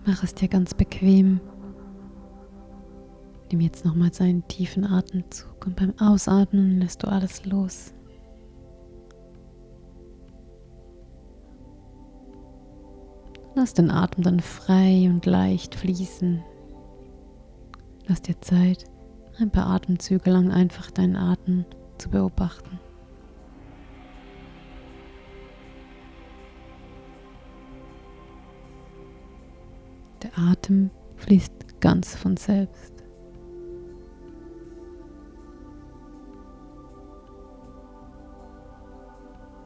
Mach es dir ganz bequem. Nimm jetzt nochmals einen tiefen Atemzug und beim Ausatmen lässt du alles los. Lass den Atem dann frei und leicht fließen. Lass dir Zeit, ein paar Atemzüge lang einfach deinen Atem zu beobachten. Der Atem fließt ganz von selbst.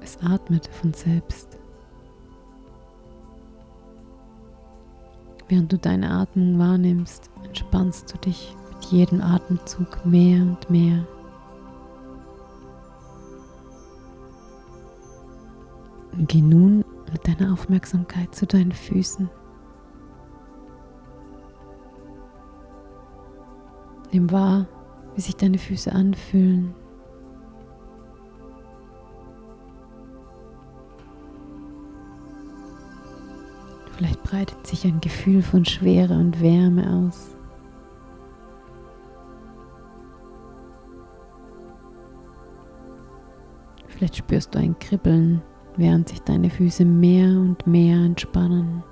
Es atmet von selbst. Während du deine Atmung wahrnimmst, entspannst du dich mit jedem Atemzug mehr und mehr. Und geh nun mit deiner Aufmerksamkeit zu deinen Füßen. Nimm wahr, wie sich deine Füße anfühlen. Vielleicht breitet sich ein Gefühl von Schwere und Wärme aus. Vielleicht spürst du ein Kribbeln, während sich deine Füße mehr und mehr entspannen.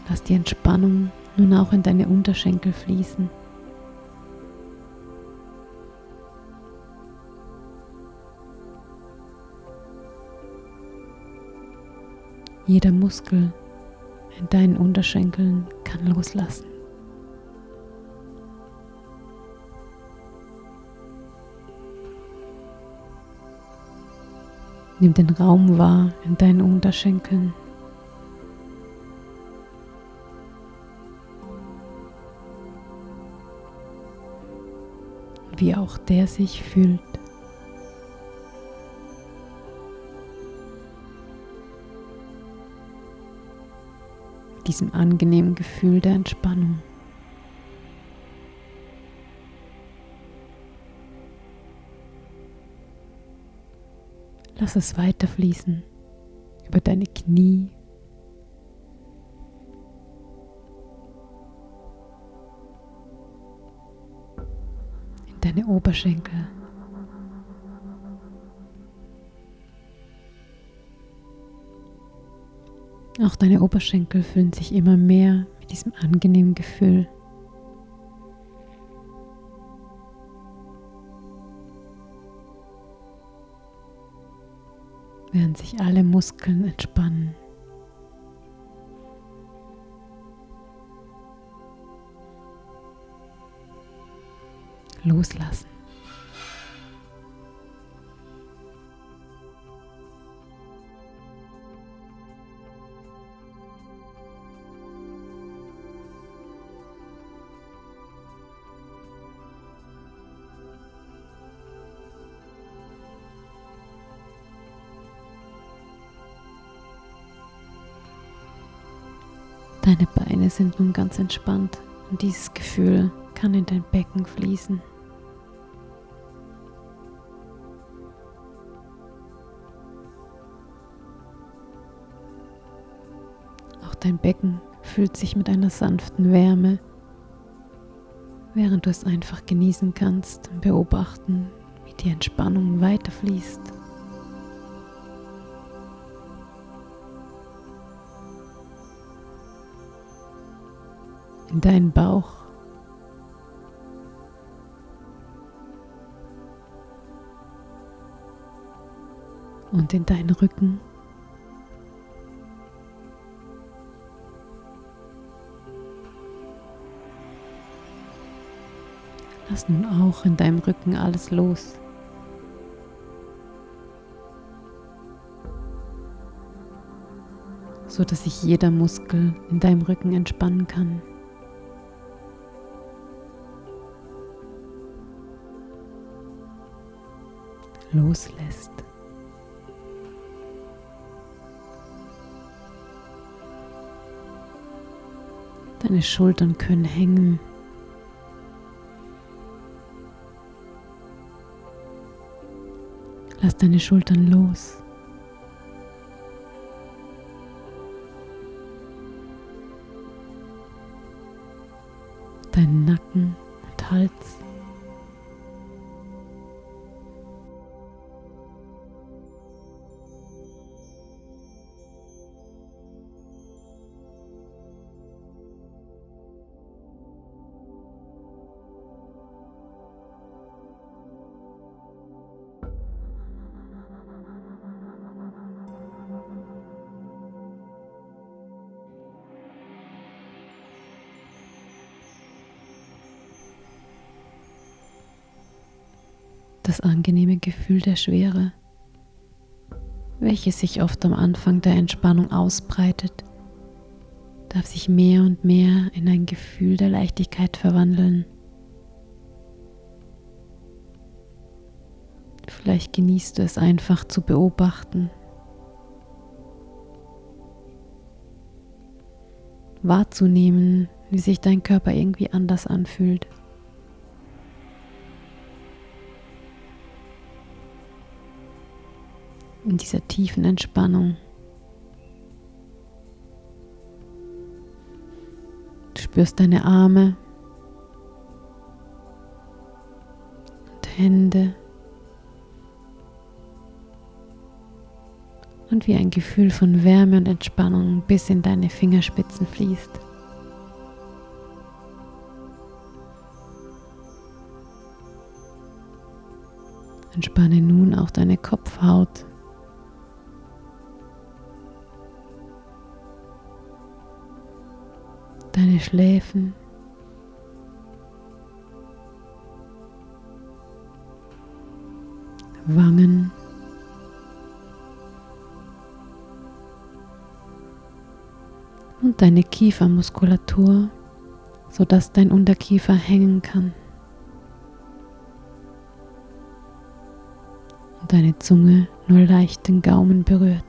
Lass die Entspannung nun auch in deine Unterschenkel fließen. Jeder Muskel in deinen Unterschenkeln kann loslassen. Nimm den Raum wahr in deinen Unterschenkeln. Wie auch der sich fühlt. Diesem angenehmen Gefühl der Entspannung. Lass es weiterfließen über deine Knie, in deine Oberschenkel, auch deine Oberschenkel fühlen sich immer mehr mit diesem angenehmen Gefühl. Während sich alle Muskeln entspannen. Loslassen. Deine Beine sind nun ganz entspannt und dieses Gefühl kann in dein Becken fließen. Auch dein Becken fühlt sich mit einer sanften Wärme, während du es einfach genießen kannst und beobachten, wie die Entspannung weiterfließt. In deinen Bauch. Und in deinen Rücken. Lass nun auch in deinem Rücken alles los. So dass sich jeder Muskel in deinem Rücken entspannen kann. Loslässt. Deine Schultern können hängen. Lass deine Schultern los. Deinen Nacken und Hals. Das angenehme Gefühl der Schwere, welches sich oft am Anfang der Entspannung ausbreitet, darf sich mehr und mehr in ein Gefühl der Leichtigkeit verwandeln. Vielleicht genießt du es einfach zu beobachten, wahrzunehmen, wie sich dein Körper irgendwie anders anfühlt. In dieser tiefen Entspannung. Du spürst deine Arme und Hände und wie ein Gefühl von Wärme und Entspannung bis in deine Fingerspitzen fließt. Entspanne nun auch deine Kopfhaut. Deine Schläfen, Wangen, und deine Kiefermuskulatur, sodass dein Unterkiefer hängen kann. Und deine Zunge nur leicht den Gaumen berührt.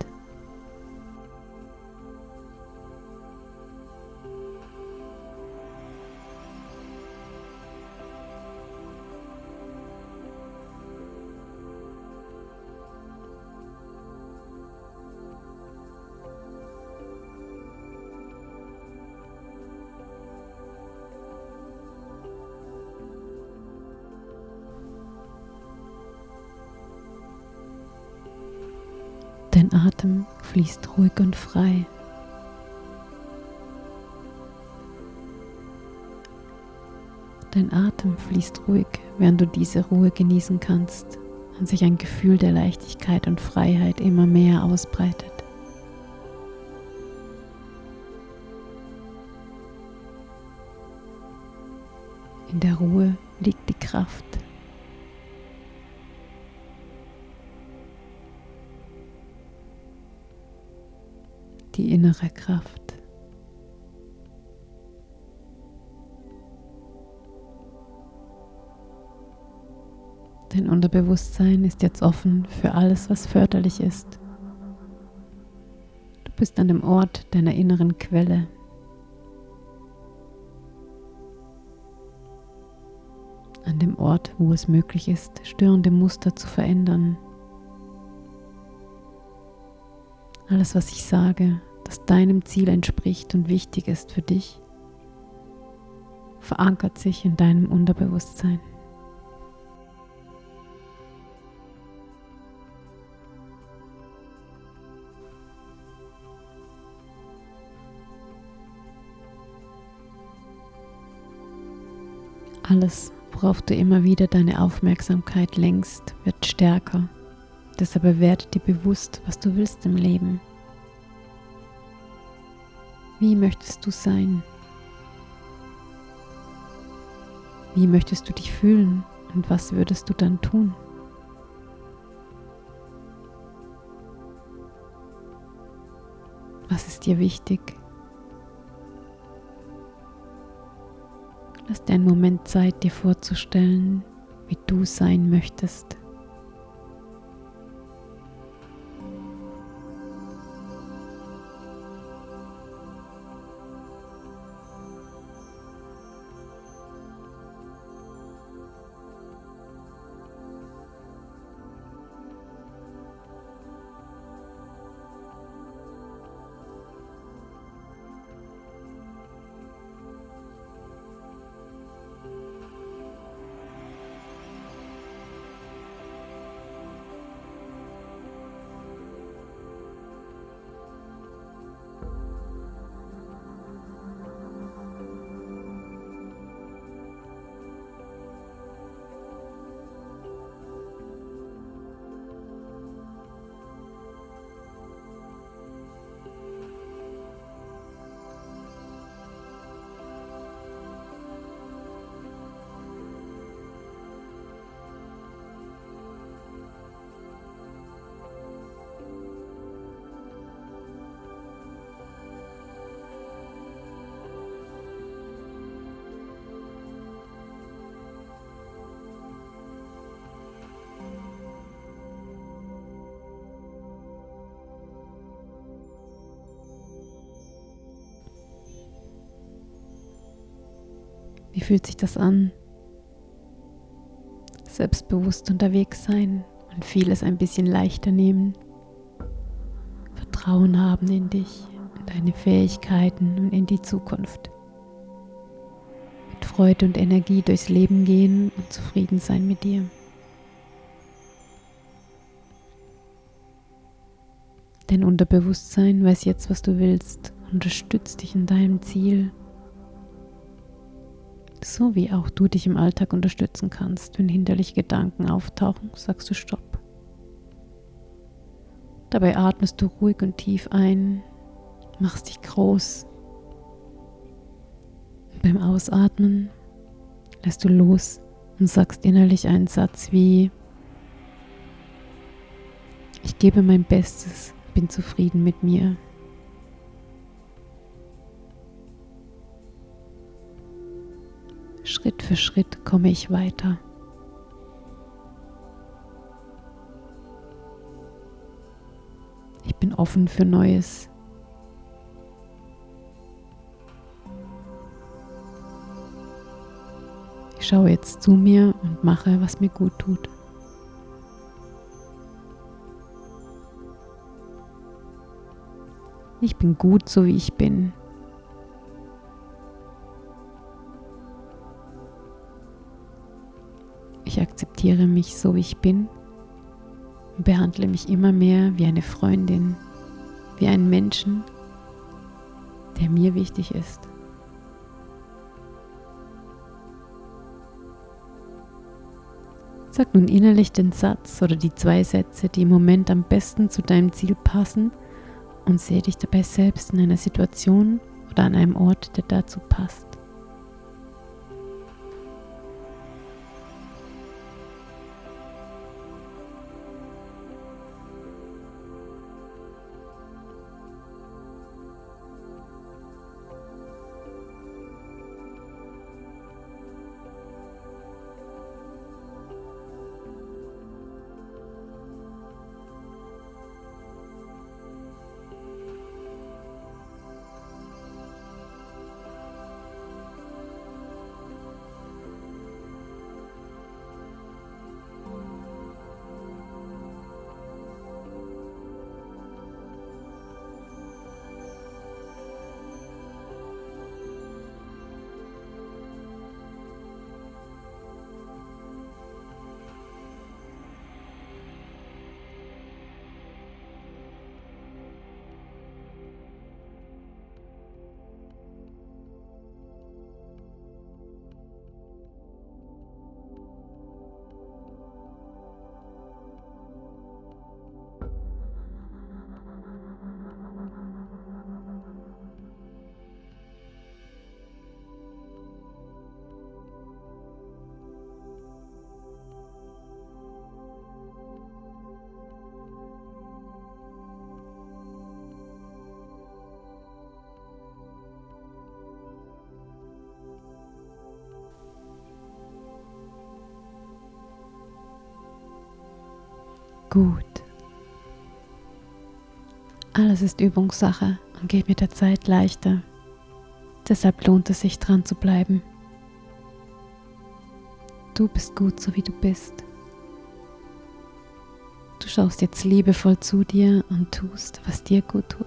Dein Atem fließt ruhig und frei. Dein Atem fließt ruhig, während du diese Ruhe genießen kannst und sich ein Gefühl der Leichtigkeit und Freiheit immer mehr ausbreitet. In der Ruhe liegt die Kraft. Die innere Kraft. Dein Unterbewusstsein ist jetzt offen für alles, was förderlich ist. Du bist an dem Ort deiner inneren Quelle. An dem Ort, wo es möglich ist, störende Muster zu verändern. Alles, was ich sage, das deinem Ziel entspricht und wichtig ist für dich, verankert sich in deinem Unterbewusstsein. Alles, worauf du immer wieder deine Aufmerksamkeit lenkst, wird stärker. Deshalb werde dir bewusst, was du willst im Leben. Wie möchtest du sein? Wie möchtest du dich fühlen und was würdest du dann tun? Was ist dir wichtig? Lass dir einen Moment Zeit, dir vorzustellen, wie du sein möchtest. fühlt sich das an? Selbstbewusst unterwegs sein und vieles ein bisschen leichter nehmen. Vertrauen haben in dich, in deine Fähigkeiten und in die Zukunft. Mit Freude und Energie durchs Leben gehen und zufrieden sein mit dir. Dein Unterbewusstsein weiß jetzt, was du willst, unterstützt dich in deinem Ziel. So wie auch du dich im Alltag unterstützen kannst, wenn hinderliche Gedanken auftauchen, sagst du Stopp. Dabei atmest du ruhig und tief ein, machst dich groß. Und beim Ausatmen lässt du los und sagst innerlich einen Satz wie: Ich gebe mein Bestes, bin zufrieden mit mir. Schritt für Schritt komme ich weiter. Ich bin offen für Neues. Ich schaue jetzt zu mir und mache, was mir gut tut. Ich bin gut, so wie ich bin. Ich akzeptiere mich so, wie ich bin und behandle mich immer mehr wie eine Freundin, wie einen Menschen, der mir wichtig ist. Sag nun innerlich den Satz oder die 2 Sätze, die im Moment am besten zu deinem Ziel passen, und sehe dich dabei selbst in einer Situation oder an einem Ort, der dazu passt. Gut. Alles ist Übungssache und geht mit der Zeit leichter. Deshalb lohnt es sich, dran zu bleiben. Du bist gut, so wie du bist. Du schaust jetzt liebevoll zu dir und tust, was dir gut tut.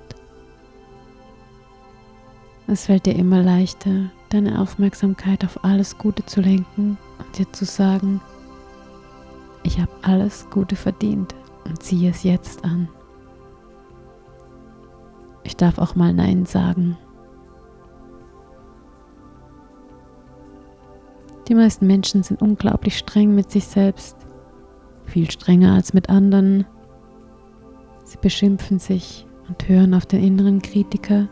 Es fällt dir immer leichter, deine Aufmerksamkeit auf alles Gute zu lenken und dir zu sagen: Ich habe alles Gute verdient und ziehe es jetzt an. Ich darf auch mal Nein sagen. Die meisten Menschen sind unglaublich streng mit sich selbst, viel strenger als mit anderen. Sie beschimpfen sich und hören auf den inneren Kritiker,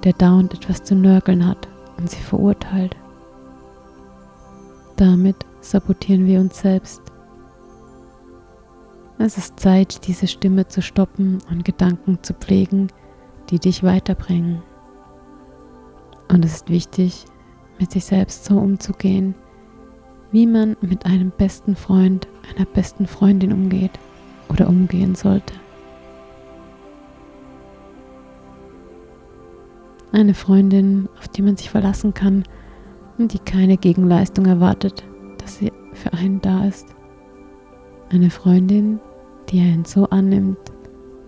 der dauernd etwas zu nörgeln hat und sie verurteilt. Damit sabotieren wir uns selbst. Es ist Zeit, diese Stimme zu stoppen und Gedanken zu pflegen, die dich weiterbringen. Und es ist wichtig, mit sich selbst so umzugehen, wie man mit einem besten Freund, einer besten Freundin umgeht oder umgehen sollte. Eine Freundin, auf die man sich verlassen kann und die keine Gegenleistung erwartet, dass sie für einen da ist. Eine Freundin, die einen so annimmt,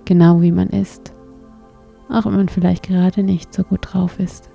genau wie man ist, auch wenn man vielleicht gerade nicht so gut drauf ist.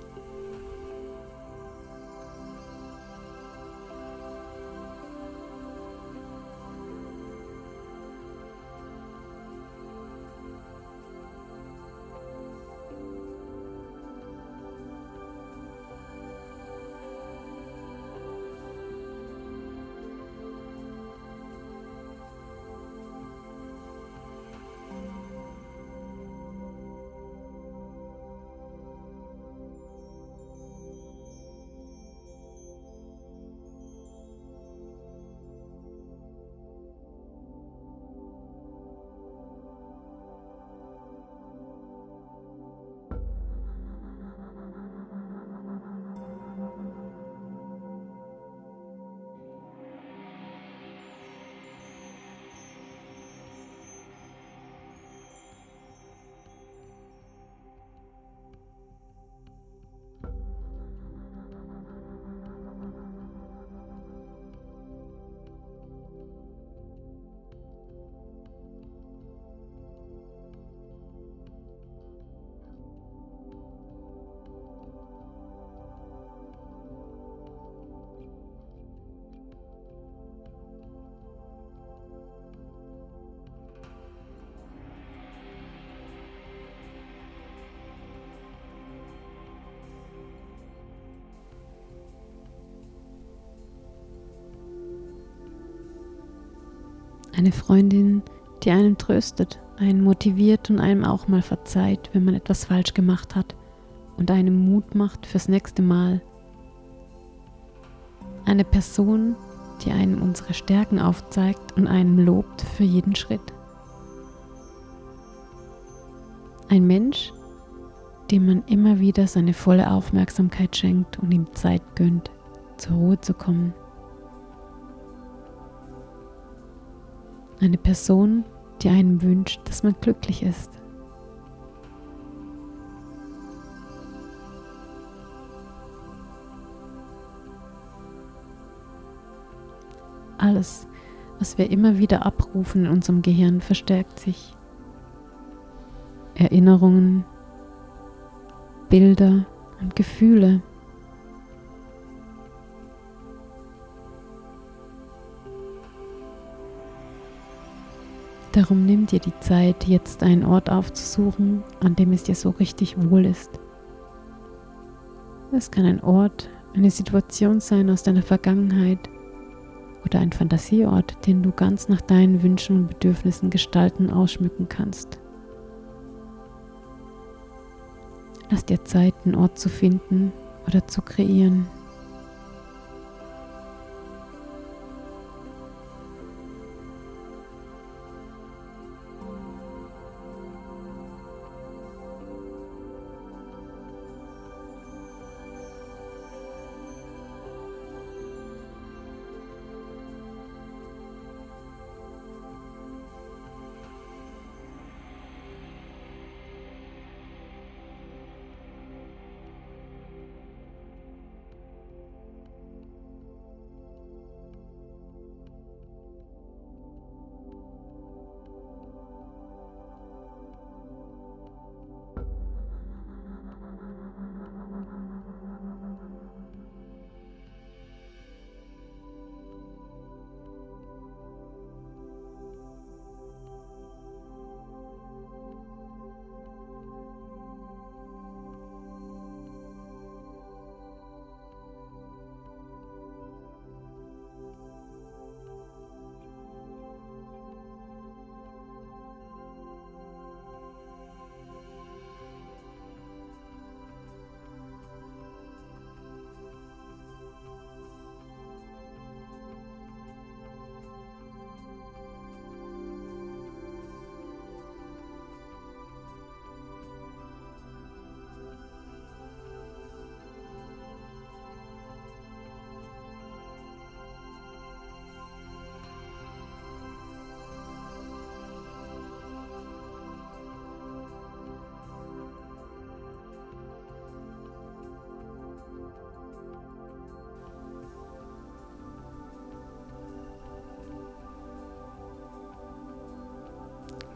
Eine Freundin, die einen tröstet, einen motiviert und einem auch mal verzeiht, wenn man etwas falsch gemacht hat und einem Mut macht fürs nächste Mal. Eine Person, die einem unsere Stärken aufzeigt und einem lobt für jeden Schritt. Ein Mensch, dem man immer wieder seine volle Aufmerksamkeit schenkt und ihm Zeit gönnt, zur Ruhe zu kommen. Eine Person, die einem wünscht, dass man glücklich ist. Alles, was wir immer wieder abrufen in unserem Gehirn, verstärkt sich. Erinnerungen, Bilder und Gefühle. Darum nimm dir die Zeit, jetzt einen Ort aufzusuchen, an dem es dir so richtig wohl ist. Es kann ein Ort, eine Situation sein aus deiner Vergangenheit oder ein Fantasieort, den du ganz nach deinen Wünschen und Bedürfnissen gestalten und ausschmücken kannst. Lass dir Zeit, einen Ort zu finden oder zu kreieren.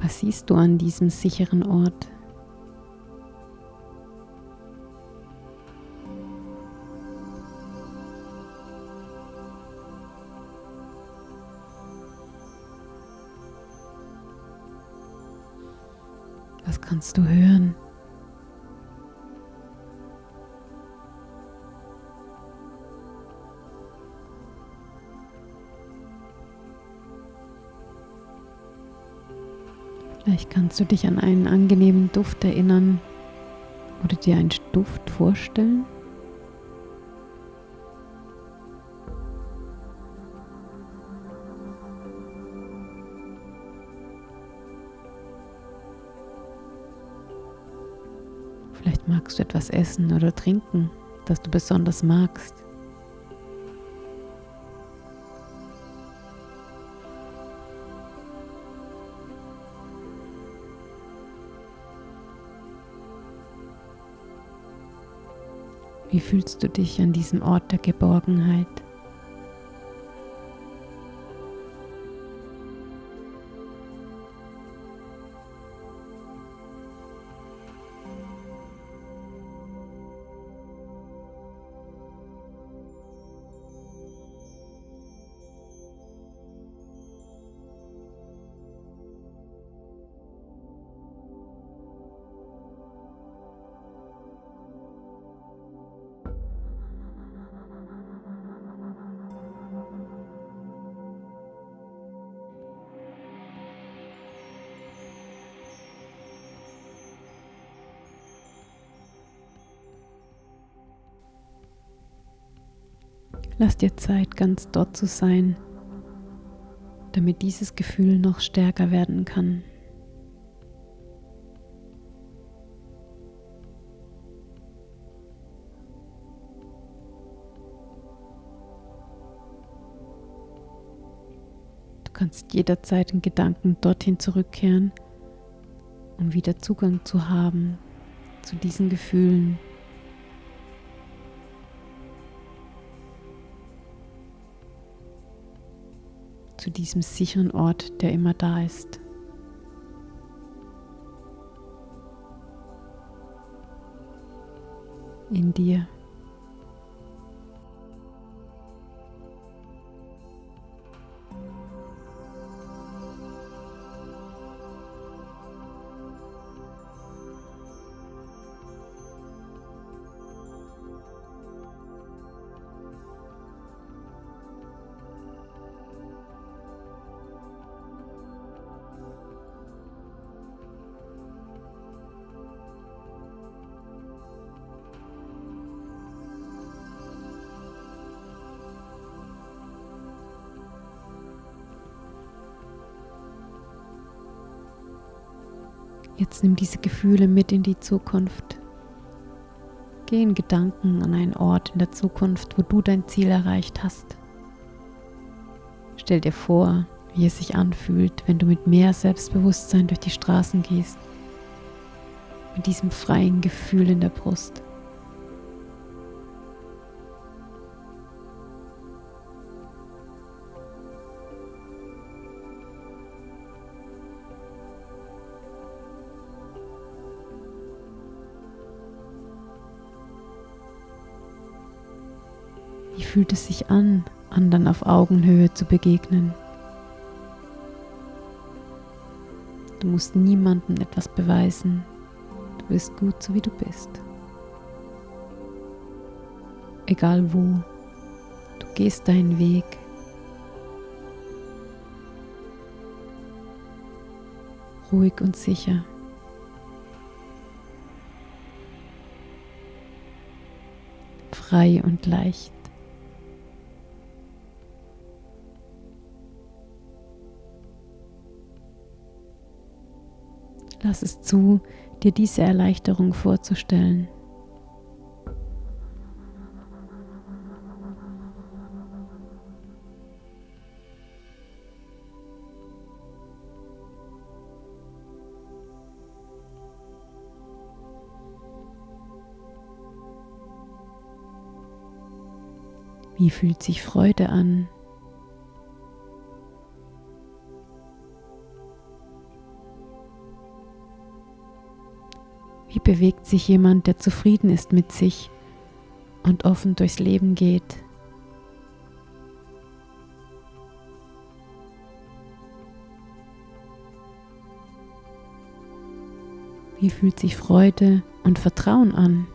Was siehst du an diesem sicheren Ort? Was kannst du hören? Vielleicht kannst du dich an einen angenehmen Duft erinnern oder dir einen Duft vorstellen. Vielleicht magst du etwas essen oder trinken, das du besonders magst. Wie fühlst du dich an diesem Ort der Geborgenheit? Lass dir Zeit, ganz dort zu sein, damit dieses Gefühl noch stärker werden kann. Du kannst jederzeit in Gedanken dorthin zurückkehren, um wieder Zugang zu haben zu diesen Gefühlen. Zu diesem sicheren Ort, der immer da ist. In dir. Jetzt nimm diese Gefühle mit in die Zukunft. Geh in Gedanken an einen Ort in der Zukunft, wo du dein Ziel erreicht hast. Stell dir vor, wie es sich anfühlt, wenn du mit mehr Selbstbewusstsein durch die Straßen gehst, mit diesem freien Gefühl in der Brust. Wie fühlt es sich an, anderen auf Augenhöhe zu begegnen? Du musst niemandem etwas beweisen. Du bist gut, so wie du bist. Egal wo, du gehst deinen Weg. Ruhig und sicher. Frei und leicht. Lass es zu, dir diese Erleichterung vorzustellen. Wie fühlt sich Freude an? Wie bewegt sich jemand, der zufrieden ist mit sich und offen durchs Leben geht? Wie fühlt sich Freude und Vertrauen an?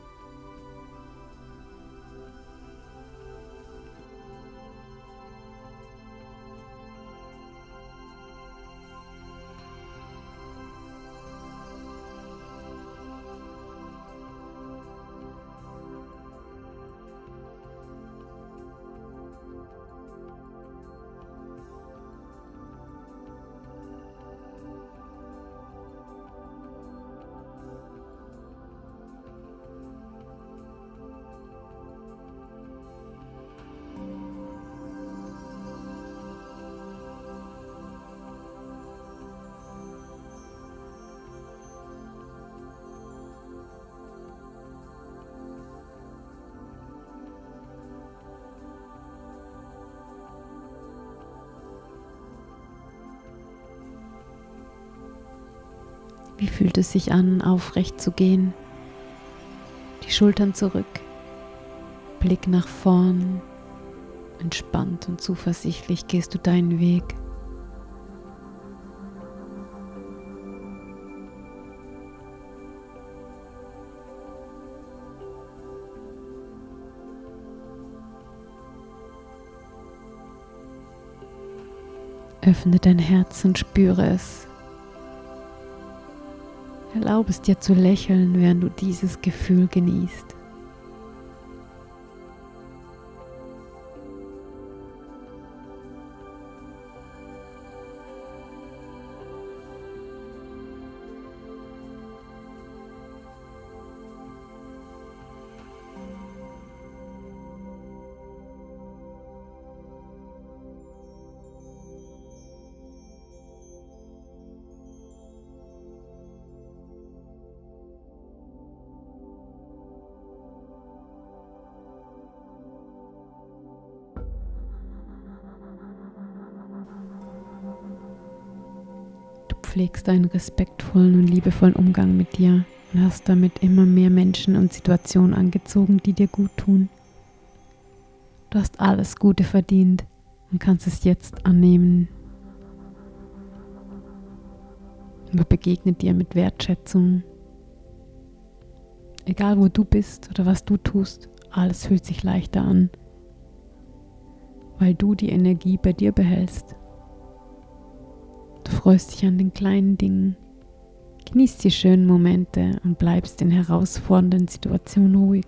Wie fühlt es sich an, aufrecht zu gehen? Die Schultern zurück, Blick nach vorn, entspannt und zuversichtlich gehst du deinen Weg. Öffne dein Herz und spüre es. Erlaube es dir zu lächeln, während du dieses Gefühl genießt. Du pflegst einen respektvollen und liebevollen Umgang mit dir und hast damit immer mehr Menschen und Situationen angezogen, die dir gut tun. Du hast alles Gute verdient und kannst es jetzt annehmen. Und begegnet dir mit Wertschätzung. Egal wo du bist oder was du tust, alles fühlt sich leichter an, weil du die Energie bei dir behältst. Du freust dich an den kleinen Dingen, genießt die schönen Momente und bleibst in herausfordernden Situationen ruhig.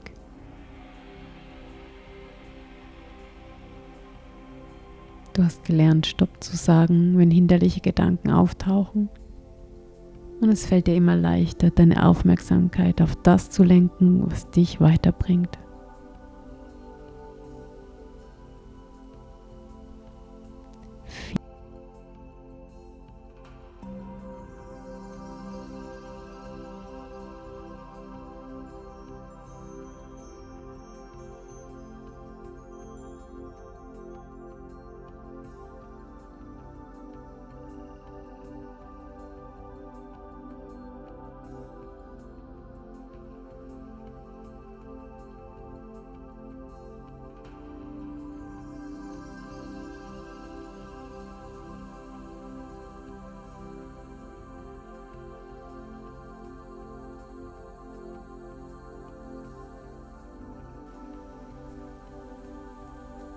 Du hast gelernt, Stopp zu sagen, wenn hinderliche Gedanken auftauchen. Und es fällt dir immer leichter, deine Aufmerksamkeit auf das zu lenken, was dich weiterbringt.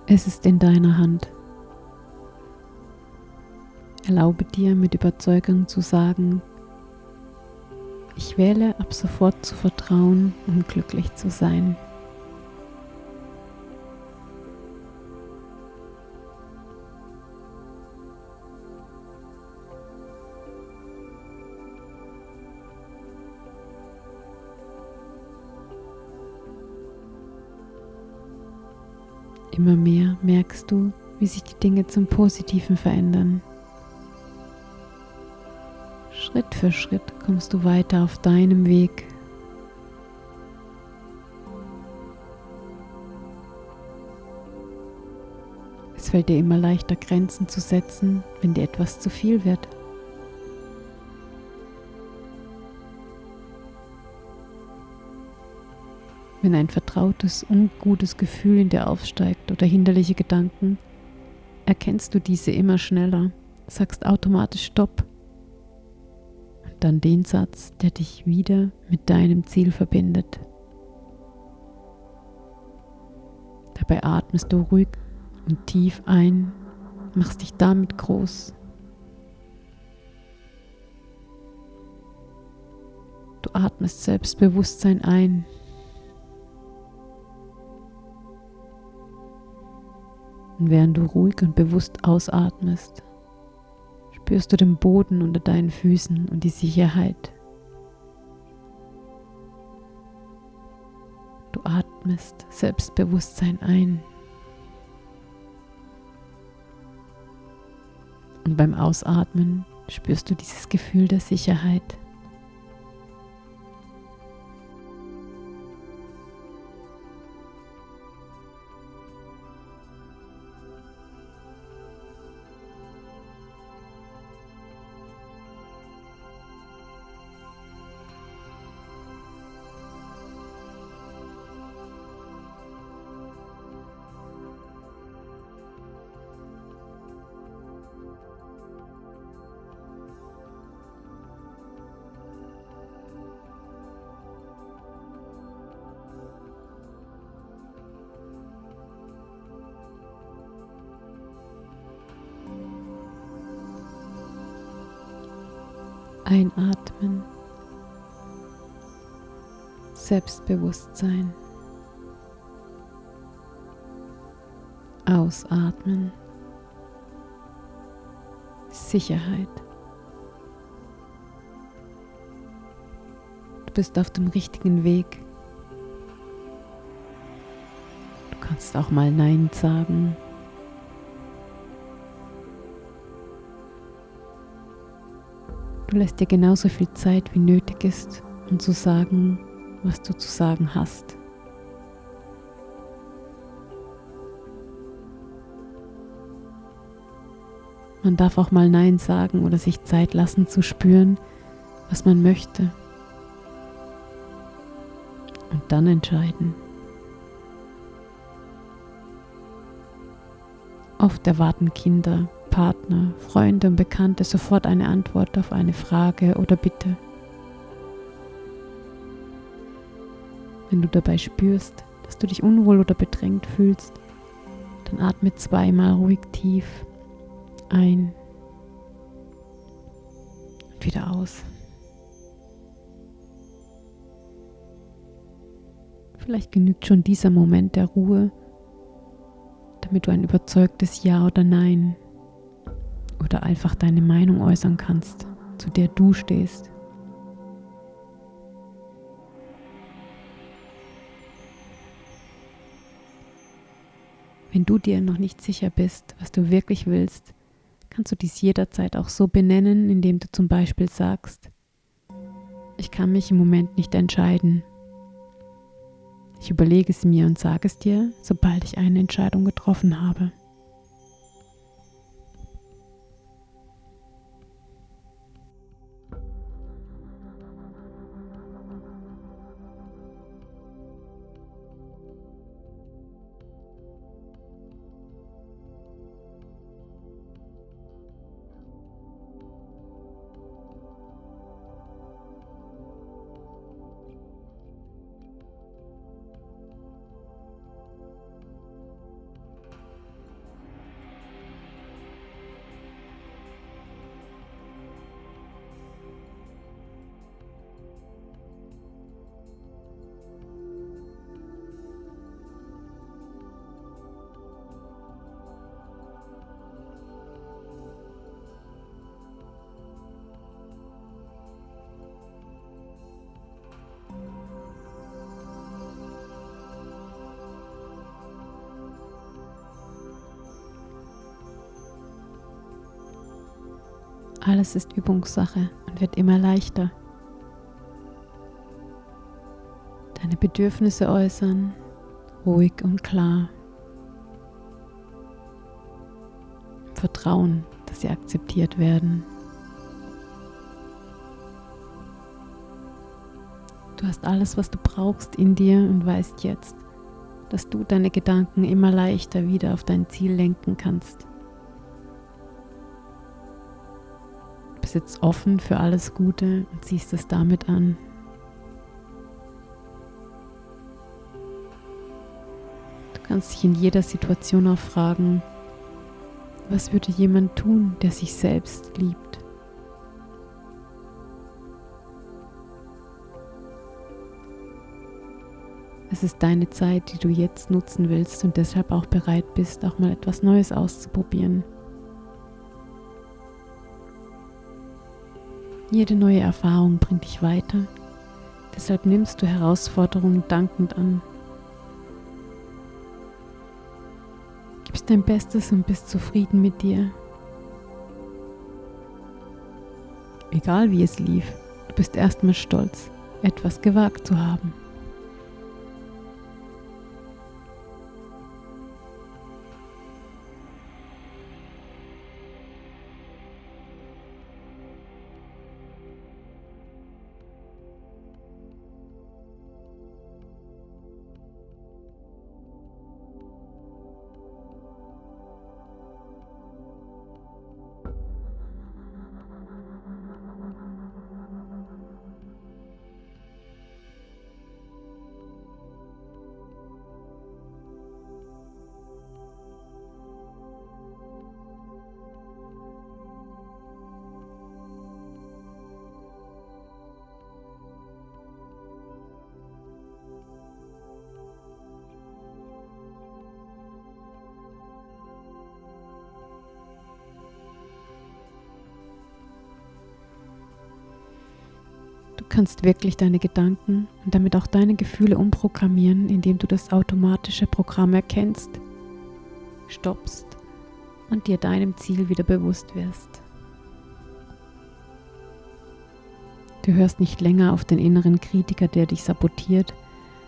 Es ist in deiner Hand. Erlaube dir mit Überzeugung zu sagen, ich wähle ab sofort zu vertrauen und glücklich zu sein. Immer mehr merkst du, wie sich die Dinge zum Positiven verändern. Schritt für Schritt kommst du weiter auf deinem Weg. Es fällt dir immer leichter, Grenzen zu setzen, wenn dir etwas zu viel wird. Wenn ein vertrautes, ungutes Gefühl in dir aufsteigt oder hinderliche Gedanken, erkennst du diese immer schneller, sagst automatisch Stopp und dann den Satz, der dich wieder mit deinem Ziel verbindet. Dabei atmest du ruhig und tief ein, machst dich damit groß. Du atmest Selbstbewusstsein ein. Und während du ruhig und bewusst ausatmest, spürst du den Boden unter deinen Füßen und die Sicherheit. Du atmest Selbstbewusstsein ein. Und beim Ausatmen spürst du dieses Gefühl der Sicherheit. Einatmen, Selbstbewusstsein. Ausatmen, Sicherheit. Du bist auf dem richtigen Weg. Du kannst auch mal Nein sagen. Du lässt dir genauso viel Zeit wie nötig ist, um zu sagen, was du zu sagen hast. Man darf auch mal Nein sagen oder sich Zeit lassen zu spüren, was man möchte. Und dann entscheiden. Oft erwarten Kinder, Partner, Freunde und Bekannte sofort eine Antwort auf eine Frage oder Bitte. Wenn du dabei spürst, dass du dich unwohl oder bedrängt fühlst, dann atme 2-mal ruhig tief ein und wieder aus. Vielleicht genügt schon dieser Moment der Ruhe, damit du ein überzeugtes Ja oder Nein oder einfach deine Meinung äußern kannst, zu der du stehst. Wenn du dir noch nicht sicher bist, was du wirklich willst, kannst du dies jederzeit auch so benennen, indem du zum Beispiel sagst: Ich kann mich im Moment nicht entscheiden. Ich überlege es mir und sage es dir, sobald ich eine Entscheidung getroffen habe. Alles ist Übungssache und wird immer leichter. Deine Bedürfnisse äußern, ruhig und klar. Im Vertrauen, dass sie akzeptiert werden. Du hast alles, was du brauchst in dir und weißt jetzt, dass du deine Gedanken immer leichter wieder auf dein Ziel lenken kannst. Du bist jetzt offen für alles Gute und siehst es damit an. Du kannst dich in jeder Situation auch fragen, was würde jemand tun, der sich selbst liebt? Es ist deine Zeit, die du jetzt nutzen willst und deshalb auch bereit bist, auch mal etwas Neues auszuprobieren. Jede neue Erfahrung bringt dich weiter, deshalb nimmst du Herausforderungen dankend an. Gibst dein Bestes und bist zufrieden mit dir. Egal wie es lief, du bist erstmal stolz, etwas gewagt zu haben. Du kannst wirklich deine Gedanken und damit auch deine Gefühle umprogrammieren, indem du das automatische Programm erkennst, stoppst und dir deinem Ziel wieder bewusst wirst. Du hörst nicht länger auf den inneren Kritiker, der dich sabotiert,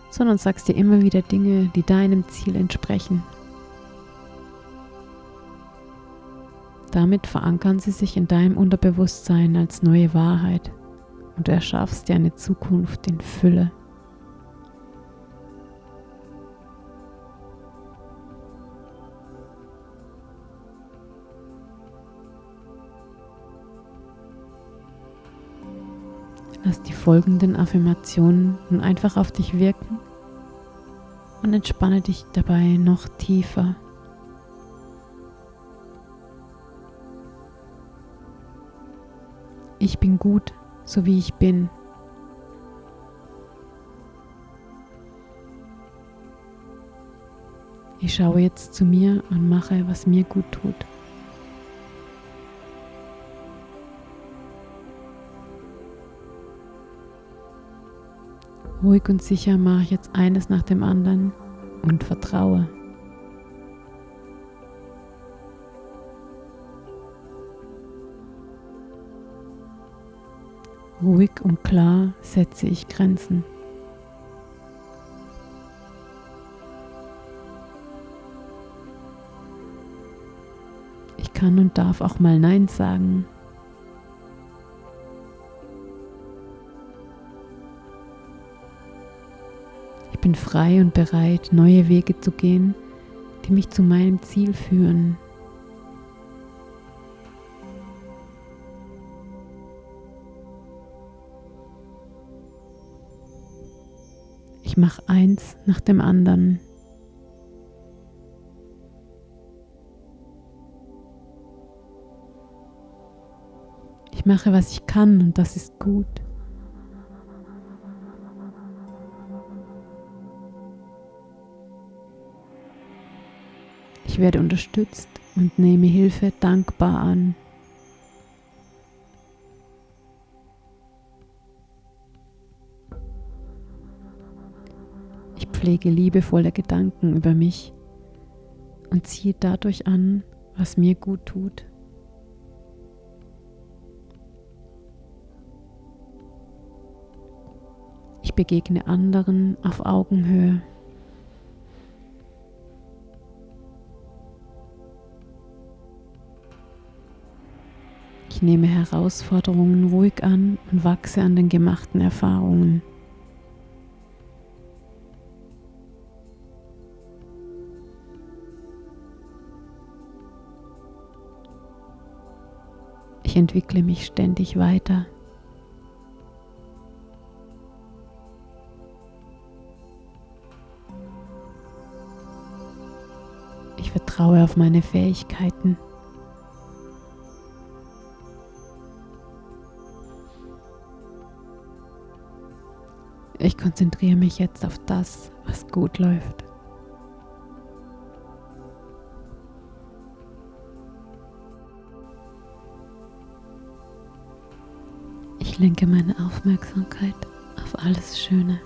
sondern sagst dir immer wieder Dinge, die deinem Ziel entsprechen. Damit verankern sie sich in deinem Unterbewusstsein als neue Wahrheit. Und du erschaffst dir eine Zukunft in Fülle. Lass die folgenden Affirmationen nun einfach auf dich wirken und entspanne dich dabei noch tiefer. Ich bin gut, so wie ich bin. Ich schaue jetzt zu mir und mache, was mir gut tut. Ruhig und sicher mache ich jetzt eines nach dem anderen und vertraue. Ruhig und klar setze ich Grenzen. Ich kann und darf auch mal Nein sagen. Ich bin frei und bereit, neue Wege zu gehen, die mich zu meinem Ziel führen. Ich mache eins nach dem anderen. Ich mache, was ich kann und das ist gut. Ich werde unterstützt und nehme Hilfe dankbar an. Ich pflege liebevolle Gedanken über mich und ziehe dadurch an, was mir gut tut. Ich begegne anderen auf Augenhöhe. Ich nehme Herausforderungen ruhig an und wachse an den gemachten Erfahrungen. Ich entwickle mich ständig weiter. Ich vertraue auf meine Fähigkeiten. Ich konzentriere mich jetzt auf das, was gut läuft. Ich lenke meine Aufmerksamkeit auf alles Schöne.